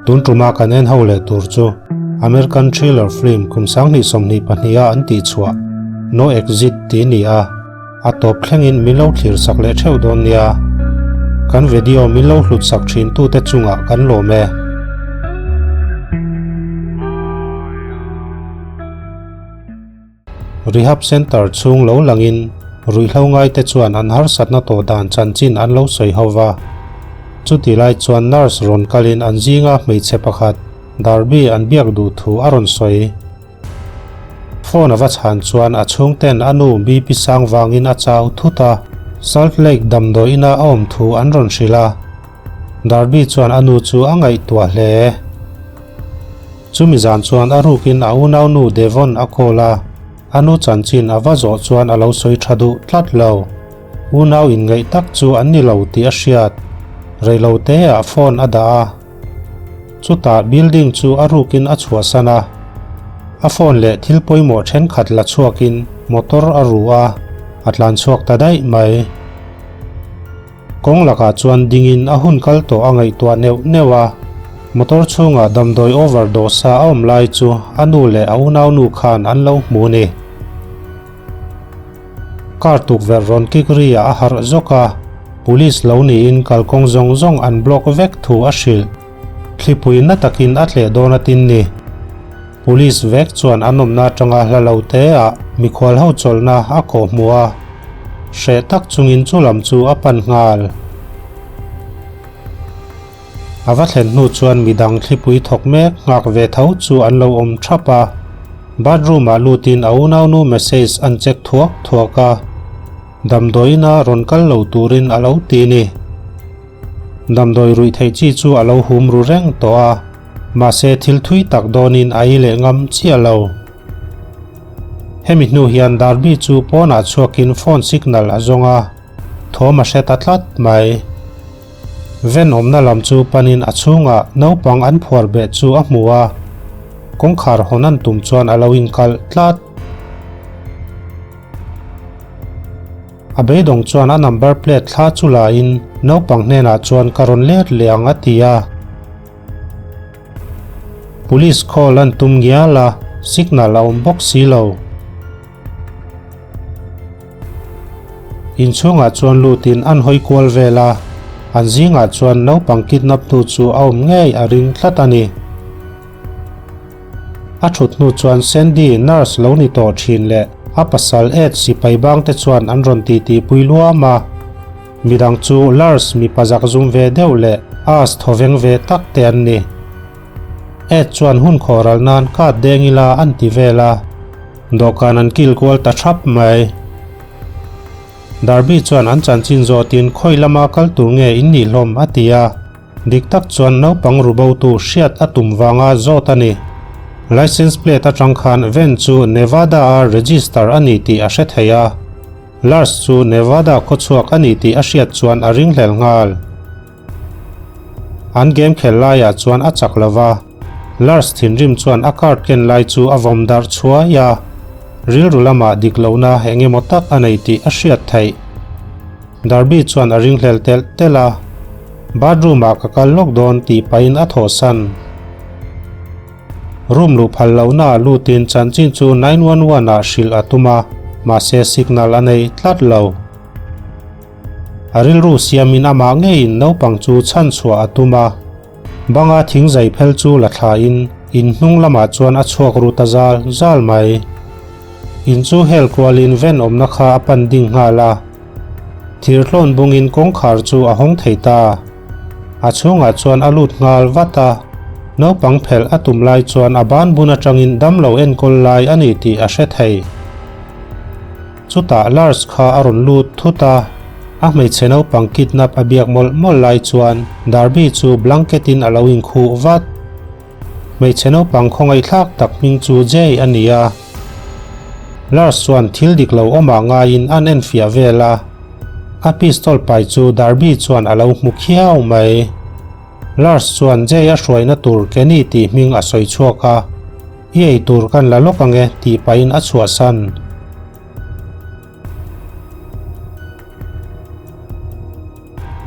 Tun tuma kan en ho leh tur chu American thriller film kum 2022 a an tih chhuah No Exit tih ni a, a tawp thlengin min lo thlir sak leh theuh dawn nia. Kan video min lo hlut sak thin tute chungah kan lawm e. Rehab Centre chhung lo langin ruihhlo ngaite chuan an harsatna tawh dan chanchin an lo sawi ho va. Chuti lai chuan nurse rawn kalin an zinga hmeichhe pakhat Darby an biak duh thu a rawn sawi. Phone a va chhan chuan a chhungten a nu BP sang vangin a chau thut a, Salt Lake damdawiina a awm thu an rawn hrilh a. Darby chuan a nu chu a ngaihtuah hle. Chumi zan chuan a rukin a unaunu Devon a call a, a nu chanchin a va zawh chuan a lo sawi tha duh tlat lo. Unau inngaih tak chu an ni lo tih a hriat. Reilo teah phone a dah a. Chutah building chu a rukin a chhuahsan a. A phone leh thil pawimawh thenkhat la chhuakin motor a ru a, a tlan chhuak ta daih mai. Kawng lakah chuan dingin a hun kal tawh a ngaihtuah neuh neuh a, motor chhungah damdawi overdose a awm lai chu a nu leh a unaunu khan an lo hmu ni. Car tukverh rawn kik ri ah a harh zawk a, police lo niin kalkawng zawng zawng an block vek thu a hrilh. Thlipui na takin a tleh dawn atin ni. Police vek chuan an awmna atanga hla lo te ah mikhual ho chawlhna a kawh hmuh a, hreh tak chungin chu lam chu a pan nghal. A va thlen hnu chuan midang thlipui thawk mek nghak ve tho chu an lo awm thap a, bathroom ah lutin a unaunu message an check thuak thuak a, damdawiina rawn kal lo turin a lo ti ni. Damdawi ruih theih chi chu a lo hum ru reng tawh a. Mahse thil thui tak dawnin a ei leh ngam chiah lo. Hemi hnu hian Darby chu pawnah chhuakin phone signal a zawng a, thawm a hre ta tlat mai. Ven awmna lam chu panin a chhungah naupang an phuar beh chu a hmu a, kawngkhar hawn an tum chuan a lo inkalh tlat. A beidawng chuan a number plate thla chu la in naupang hnenah chuan ka rawn let leh ang a ti a. Police call an tum ngial a, signal a awm bawk si lo. Inchhungah chuan lutin an hawi kual vel a, an zingah chuan naupang kidnap tu chu a awm ngei a ring tlat a ni. A thut hnu chuan Sandy, nurse lo ni tawh thin leh a pasal Ed sipai bangte chuan an rawn titi pui luam a. Midang chu Lars mipa zakzum ve deuh leh Aas thawveng ve tak te an ni. Ed chuan hun khawhral nan card deng ila an ti vel a, dawhkan an kil kual ta thap mai. Darby chuan an chanchin zawtin khawi lama kal tur nge in nih hlawm a ti a. Dik tak chuan naupang rubotu hriat a tum vanga zawt a ni. License plate atang khan van chu Nevada-a register a ni tih a hre thei a. Lars chu Nevada khawchhuak a ni tih a hriat chuan a ringhlel nghal. An game khel laiah chuan a chak lo va, Lars thinrim chuan a card ken lai chu a vawm darh chhuai a. Rilru lamah dik lohna eng emaw tak a nei tih a hriat theih. Darby chuan a ringhlel telh telh a, Bathroom-ah ka kal lawk dawn tih pahin a thawhsan. Room luh phal lohnaah lutin chanchin chu 911 ah hrilh a tum a, mahse signal a nei tlat lo. A rilru siamin amah ngeiin naupang chu chhanchhuah a tum a, banga thing zai phel chu la thlain in hnung lamah chuan a chhuak ru ta zal zal mai. In chu hel kualin ven awmna kha a pan ding nghal a. Thirthlawn bungin kawngkhar chu a hawng thei ta. A chhungah chuan a lut nghal vat a, naupang phelh a tum lai chuan a ban bun atangin damlo enkawl lai a ni tih a hre thei. Chutah Lars kha a rawn lut thut a, a hmeichhe naupang kidnap a biak mawlh mawlh lai chuan Darby chu blanket in a lo inkhuh vat. Hmeichhe naupang khawngaihthlak tak hming chu Jay a ni a. Lars chuan thil dik lo awmah ngaiin an enfiah vel a. A pistol pai chu Darby chuan a lo hmu khiau mai. Lars chuan Jay a hruaina tur Kenny tih hming a sawi chhuak a, I ei tur kan la lawk ang e tih pahin a chhuahsan.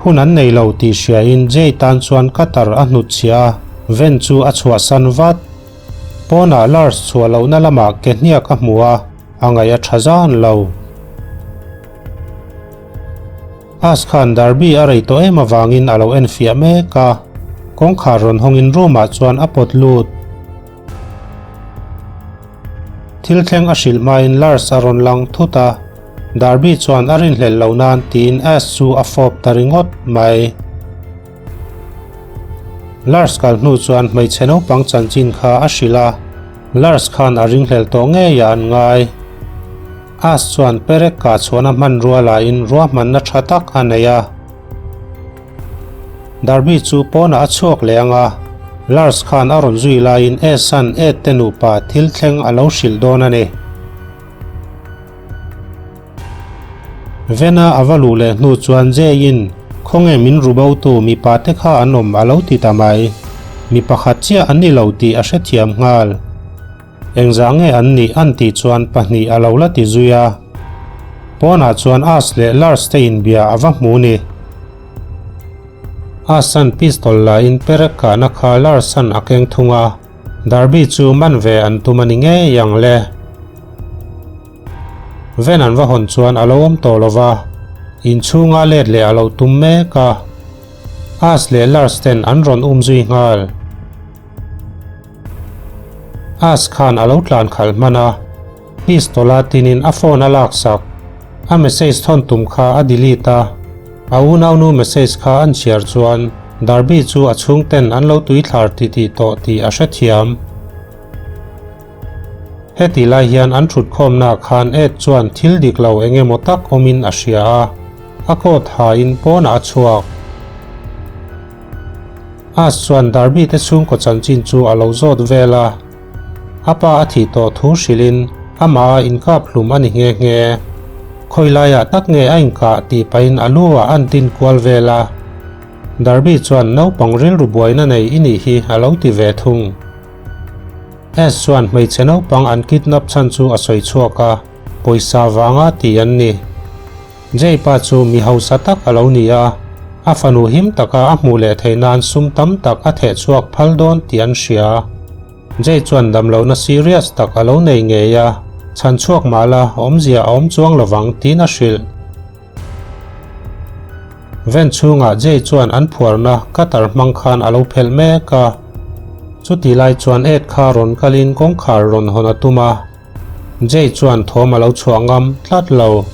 Hun an nei lo tih hriain Jay tan chuan cutter a hnutchhiah a, van chu a chhuahsan vat. Pawnah Lars chhuah lohna lamah ke hniak a hmu a, a ngaih a tha zan lo. As khan Darby a rei tawh em avangin a lo enfiah mek a, kawngkhar rawn hawngin room ah chuan a pawt lut. Thil thleng a hrilh hmain Lars a rawn lang thut a, Darby chuan a rinhlelh loh nan tiin As chu a fawp ta ringawt mai. Lars kal hnu chuan hmeichhe naupang chanchin kha a hrilh a, Lars khan a ringhlel tawh ngei ah an ngai. As chuan perek kah chhuahna hmanrua lahin ruahmanna tha tak a nei a. Darby chu pawnah a chhuak leh ang a, Lars khan a rawn zui laiin As-a'n Ed te nupa thil thleng a lo hrilh dawn a ni. Vena a va luh leh hnu chuan Jay-in khawnge min ru botu mipa te kha an awm a lo ti ta mai. Mi pakhat chiah an ni lo tih a hrethiam nghal. Engzah nge an nih an tih chuan pahnih a lo la ti zui a. Pawnah chuan As leh Lars te inbia a va hmu ni. As-a'n pistol la in perek kahna kha Lars-a'n a keng thung a, Darby chu man ve an tum a ni ngei ang le. Van an va hawn chuan a lo awm tawh lo va, inchhunga let leh a lo tum mek a. As leh Lars ten an rawn um zui nghal. As khan a lo tlan khalh hman a, pistol a tinin a phone a laksak. A message thawn tum kha a delete a, a unaunu message kha an chhiar chuan Darby chu a chhungten an lo tuithlar titih tawh tih a hrethiam. Heti lai hian an thutkhawmnaah khan Ed chuan thil dik lo eng emaw tak awmin a hria a, a coat hain pawnah a chhuak. As chuan Darby te chhungkaw chanchin chu a lo zawt vel a, a pa a thih tawh thu hrilhin amah a inkap hlum a ni nghe nghe. Khawi laiah tak nge a inkah tih pahin a lu ah an tin kual vel a, Darby chuan naupang rilru buaina nei i nih hi a lo ti ve thung. S chuan hmeichhe naupang an kidnap chhan chu a sawi chhuak a, pawisa vanga ti an ni. Jay pa chu mi hausa tak a lo ni a, a fanu him taka a hmuh leh theih nan sum tam tak a theh chhuak phal dawn tih an hria. Jay chuan damlohna serious tak a lo nei ngei a, chhan chhuak mah la awmzia a awm chuang lovang tiin a hrilh. Van chhungah Jay chuan an phuarna cutter hmang khan a lo phelh mek a. Chuti lai chuan Ed kha rawn kalin kawngkhar rawn hawn a tum a. Jay chuan thawm a lo chhuah ngam tlat lo.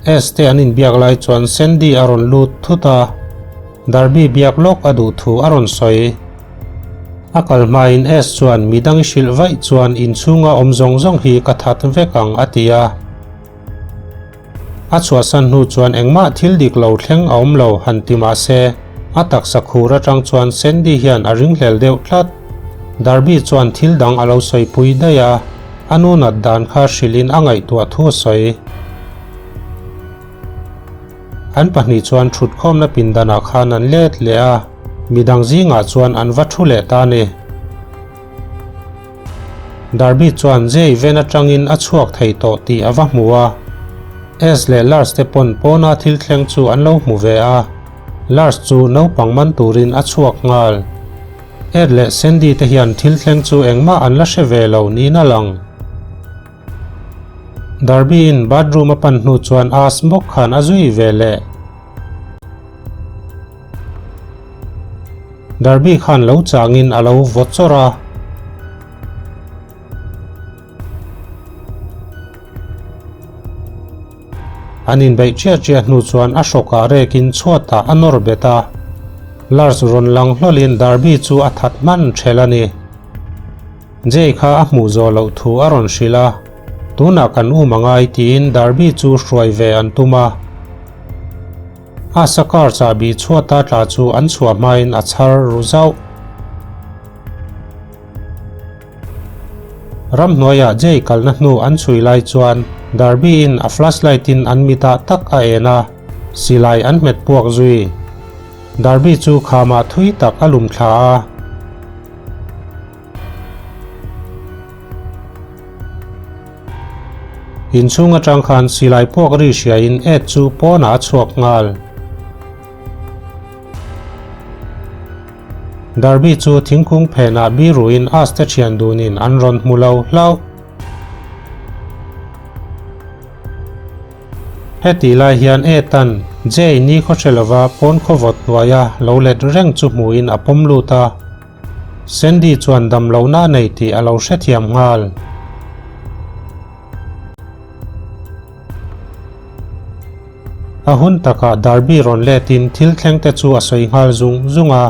S te an inbiak lai chuan Sandy a rawn lut thut a, Darby biak lawk a duh thu a rawn sawi. A kal hmain S chuan midang i hrilh vaih chuan inchhunga awm zawng zawng hi ka that vek ang a ti a. A chhuahsan hnu chuan engmah thil dik lo thleng a awm lo han ti mah se, a taksa khur atang chuan Sandy hian a ringhlel deuh tlat. Darby chuan thil dang a lo sawipui daih a, a nu nat dan kha hrilhin a ngaihtuah thu a sawi. An pahnih chuan thutkhawmna pindanah khan an let leh a, midang zingah chuan an va thu leh ta a ni. Darby chuan Jay ven atangin a chhuak thei tawh tih a va hmu a. S leh Lars te pawn pawna thil thleng chu an lo hmu ve a. Lars chu naupang man turin a chhuak nghal. Ed leh Sandy te hian thil thleng chu engmah an la hre ve lo niin a lang. Darby-in bathroom a pan hnu chuan As bawk khan a zui ve leh. Darby khan lo changin a lo vaw chawrh a. An inbeih chiah chiah hnu chuan a hrawkah rekin chhuatah a nawr bet a. Lars rawn lang hlawlin Darby chu a that hman ṭhelh a ni. Jay kha a hmuh zawh loh thu a rawn hrilh a, tunah kan um a ngai tiin Darby chu hruai ve an tum a. Asa car chahbi chhuata tla chu an chhuah hmain a chhar ru zauh. Ramhnuaiah Jay kalna hnu an chhui lai chuan Darby-in a flashlight-in an mitah tak a en a, silai an hmet puak zui. Darby chu khamah thui tak a lum thla a. Inchhung atang khan silai puak ri hriain Ed chu pawnah a chhuak nghal. Darby chu thingkung phenah biruin As te thian dunin an rawn hmu lo hlauh. Hetih lai hian Ethan, Jay ni khaw hre lova pawn khaw vawt hnuaia lo let reng chu hmuhin a pawm lut a. Sandy chuan dam lohna a nei tih a lo hrethiam nghal. A hun takah Darby rawn letin thil thleng te chu a sawi nghal zung zung a.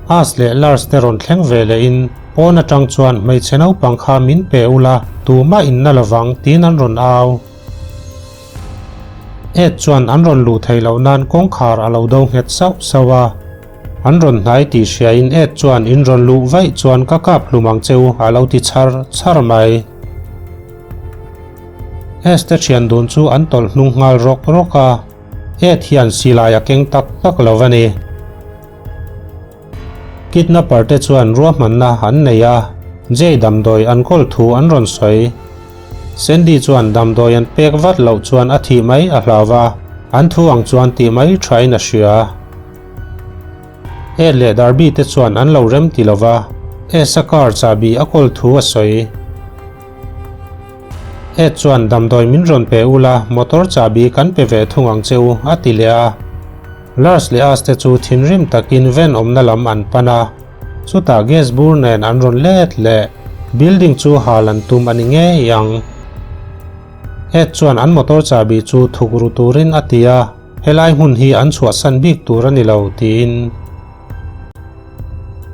As leh Lars te rawn thleng ve lehin pawn atang chuan hmeichhe naupang kha min pe ula tumah in na lovang tiin an rawn au. Ed chuan an rawn luh theih loh nan kawngkhar a lo do nghet sauh sauh a. An rawn hnai tih hriain Ed chuan in rawn luh vaih chuan ka kap hlum ang che u a lo ti chhar chhar mai. S te thian dun chu an tawlh hnung nghal rawk rawk a. Ed hian silai a keng tak tak lo a ni. Kidnapper te chuan ruahmanna an nei a, Jay damdawi an kawl thu an rawn sawi. Sandy chuan damdawi an pek vat loh chuan a thih mai a hlau a, an thu ang chuan tih mai thain a hria. Ed leh Darby te chuan an lo rem ti lova, S-a car chahbi a kawl thu a sawi. Ed chuan damdawi min rawn pe ula, motor chahbi kan pe ve thung ang che u, a ti leh a. Lars leh As te chu thinrim takin van awmna lam an pan a, chutah gas bur nen an rawn let leh. Building chu hal an tum a ni ngei ang. Ed chuan an motor chahbi chu thuk ru turin a ti a, helai hmun hi an chhuahsan bik tur a ni lo tiin.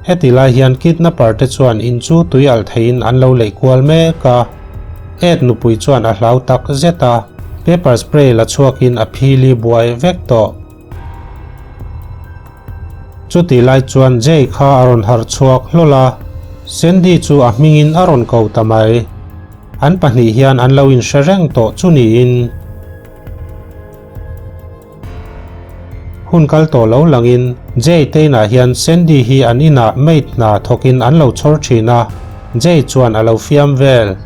Heti lai hian kidnapper te chuan in chu tui alh theiin an lo leih kual mek a. Ed nupui chuan a hlau tak zet a, pepper spray la chhuakin a phili buai vek tawh. Chuti lai chuan Jay kha a rawn harh chhuak hlawl a, Sandy chu a hmingin a rawn ko ta mai. An pahnih hian an lo inhre reng tawh chu niin. Hun kal tawh lo langin Jay Tainah hian Sandy hi an inah maid hna thawkin an lo chhawr thin a, Jay chuan a lo fiam vel.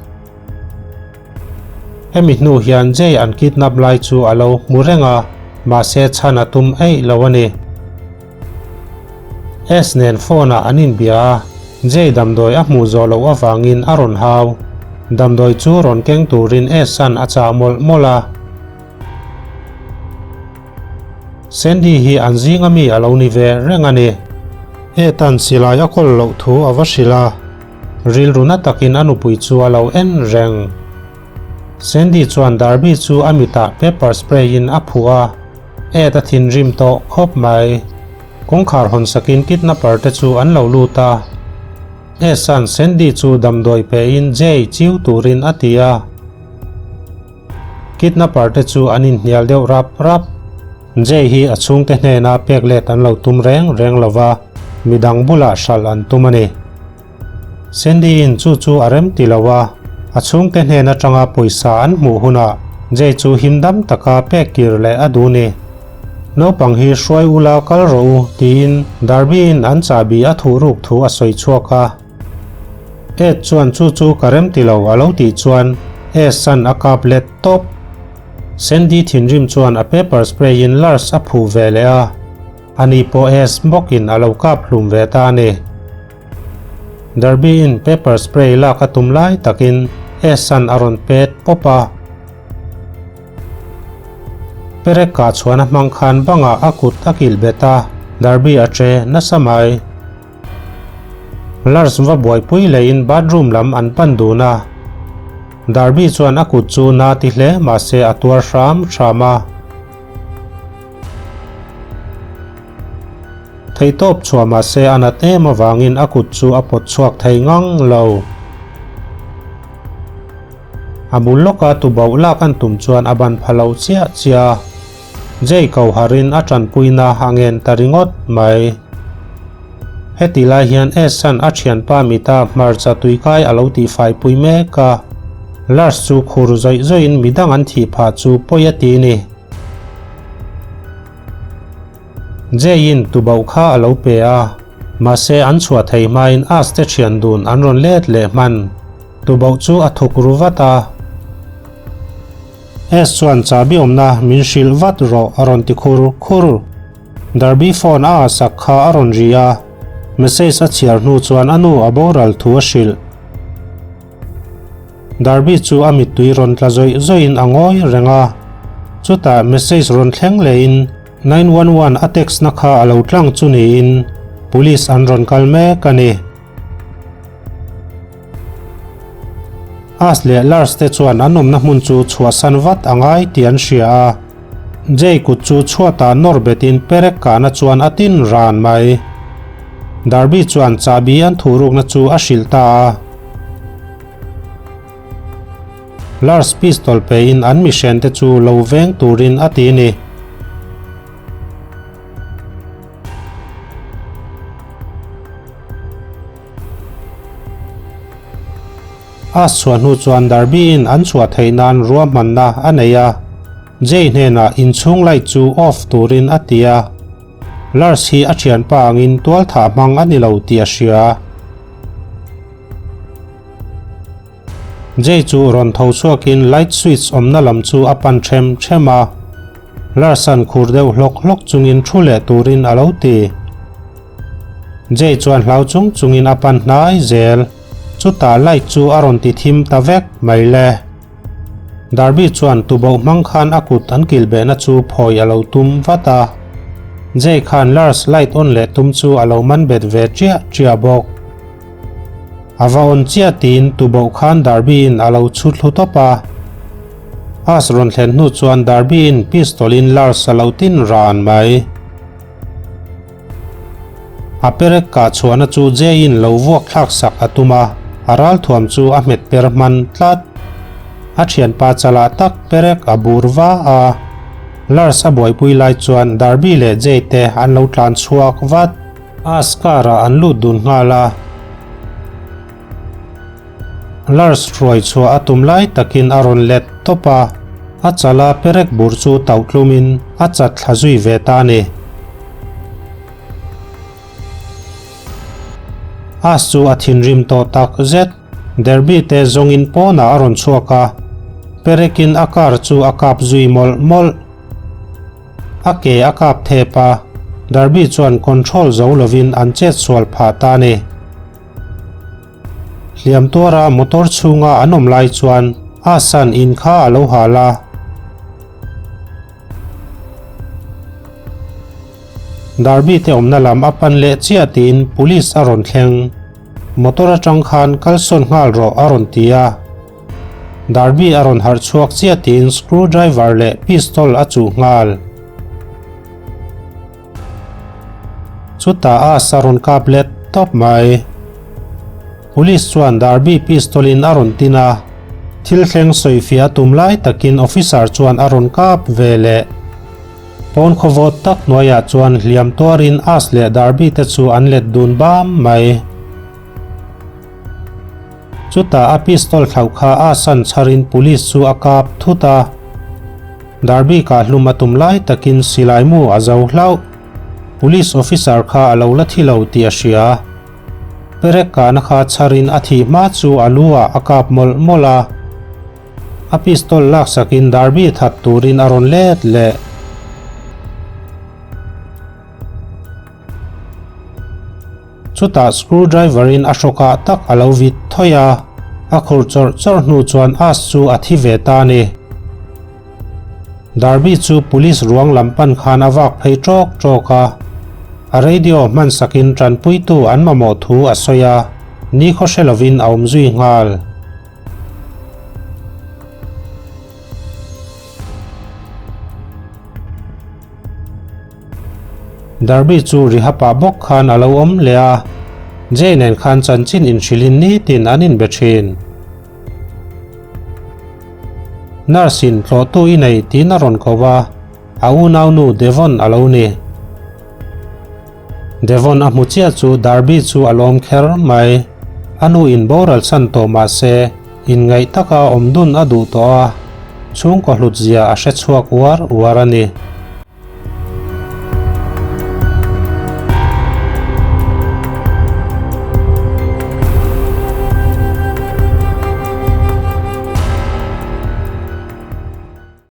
Hemi hnu hian Jay an kidnap lai chu a lo hmu reng a, mahse chhan a tum eih lo a ni. S nen phone ah an inbia a, Jay damdawi a hmuh zawh loh avangin a rawn hau. Damdawi chu rawn keng turin S-a'n a chah mawlh mawlh a. Sandy hi an zinga mi a lo ni ve reng a ni. Ethan silai a kawl loh thu a va hrilh a, rilru na takin a nupui chu a lo en reng. Sandy chuan Darby chu a mitah pepper spray in a phuh a, Ed a thinrim tawh khawp mai. Kawngkhar hawn sakin kidnapper te chu an lo lut a. Esan Sandy chu damdawi pein Jay chiu turin a ti a. Kidnapper te chu an inhnial deuh rap rap. Jay hi a chhungte hnena pek let an lo tum reng reng lo va, midang bulah hralh an tum a ni. Sandy in chu chu a rem ti lo a, a chhungte hnen atanga pawisa an hmuh hunah Jay chu him dam taka pek kir leh a duh ni. Naupang hi hruai ula kal rawh u tiin Darby in an chahbi a thuh ruk thu a sawi chhuak a. Ed chuan chu chu ka rem ti lo a lo tih chuan S-a'n a kap let tawp. Sandy thinrim chuan a pepper spray in Lars a phuh ve leh a, ani pawh S bawkin a lo kap hlum ve ta a ni. Darby-in pepper spray lak a tum lai takin S-a'n a rawn pet pawp a. Perek kah chhuan a hmang khan bangah a kut a kilh bet a, Darby a che nasa mai. Lars va buaipui leiin bathroom lam an pan dun a. Darby chuan a kut chu na ti hle mahse a tuar hram hram a. Theihtawp chhuah mahse a nat em avangin a kut chu a pawt chhuak thei ngang lo. A bul lawka tubauh lak an tum chuan a ban pha lo chiah chiah a. Jay ko harin a tanpuina a ngen ta ringawt mai. Heti lai hian S-a'n a thianpa mita hmarcha tuikai a lo tihfaipui mek a. Lars chu khur zawih zawihin midang an thih phah chu pawi a ti ni. Jay-in tubauh kha a lo pe a, mahse an chhuah thei hmain As te thian dun an rawn let leh hman. Tuboh chu a thuk ru vat a. S chuan chahbi awmna min hrilh vat rawh a rawn ti khur khur. Darby phone a sak kha a rawn ri a, message a chhiar hnu chuan a nu a boral thu a hrilh. Darby chu a mittui rawn tla zawih zawihin a ngawi reng a, chutah message rawn thleng lehin 911 a text na kha a lo tlang chu niin police an rawn kal mek a ni. As leh Lars te chuan an awmna hmun chu chhuahsan vat a ngai tih an hria a. Jay kut chu chhuatah nawr betin perek kahna chuan a tin ran mai. Darby chuan chahbi an thuhrukna chu a hrilh ta a. Lars pistol pein an mihrente chu lo veng turin a ti ni. A chhuah hnu chuan Darby-in an chhuah theih nan ruahmanna a nei a, Jay hnenah inchhung light chu off turin a ti a. Lars hi a thianpa angin tualthah hmang a ni lo tih a hria. Jay chu rawn tho chhuakin light switch awmna lam chu a pan ṭhem ṭhem a. Lars-a'n khur deuh hlawk hlawk chungin thu leh turin a lo ti. Jay chuan hlau chung chungin a pan hnai zel. Chutah light chu a rawn ti thim ta vek mai le. Darby chuan tuboh hmang khan a kut an kilh behna chu phawi a lo tum vat a. Jay khan Lars light on leh tum chu a lo man bet ve ṭiah ṭiah bawk. A va on chiah tiin tuboh khan Darby-in a lo chhu thlu tawp a. As rawn thlen hnu chuan Darby-in pistol-in Lars a lo tin ran mai. A perek kah chhuahna chu Jay-in lo vuak thlak sak a tum a, a ralthuam chu a hmet per hman tlat. A thianpa chalah tak perek a bur va a. Lars a buaipui lai chuan Darby leh Jay te an lo tlan chhuak vat. As car-ah an lut dun nghal a. Lars hruai chhuah a tum lai takin a rawn let tawp a, a chala perek bur chu tauh tlumin a chat thla zui ve ta a ni. As chu a thinrim tawh tak zet. Derby te zawngin pawnah a rawn chhuak a, perekin a car chu a kap zui mawlh mawlh. A ke a kap thep a, Derby chuan control zo lovin an chet sual phah ta a ni. Hliam tuara motor chhunga an awm lai chuan Asan in kha a lo hal a. Darby te awmna lam a pan leh chiah tiin police a rawn thleng. Motor atang khan kalsawn nghal rawh a rawn ti a. Darby a rawn harh chhuak chiah tiin screw driver leh pistol a chuh nghal. Chutah a sa rawn kap let tawp mai. Police chuan Darby pistol in a rawn tin a, thil thleng sawifiah a tum lai takin officer chuan a rawn kap ve leh. Pawn khawvawt tak hnuaiah chuan hliam tuarin As leh Darby te chu an let dun bam mai. Chutah a pistol thlauh kha a san chharin police chu a kap thut a. Darby kah hlum a tum lai takin silai mu a zo hlauh. Police officer kha a lo la thi lo tih a hria. Perek kahna kha chharin a thih hma chu a lu ah a kap mawlh mawlh a. A pistol laksakin Darby that turin a rawn let leh. Chutah screw driver in a hrawkah tak a lo vit thawi a, a khur chawrh chawrh hnu chuan As chu a thi ve ta a ni. Darby chu police ruang lam pan khan a vak phei tawk tawk a, a radio hman sakin tanpuitu an mamawh thu a sawi a, nikhaw hre lovin a awm zui nghal. Darby chu rehab-ah bawk khan a lo awm leh a, Jay nen khan chanchin inhrilhin nitin an inbe thin. Nurse-in tlawhtu i nei tiin a rawn ko a, a unaunu Devon a lo ni. Devon a hmu chiah chu Darby chu a lawm kher mai. A nu in boral chhan tawh mah se, inngaih taka awm dun a duh tawh a, chhungkaw hlut zia a hre chhuak uar uar a ni.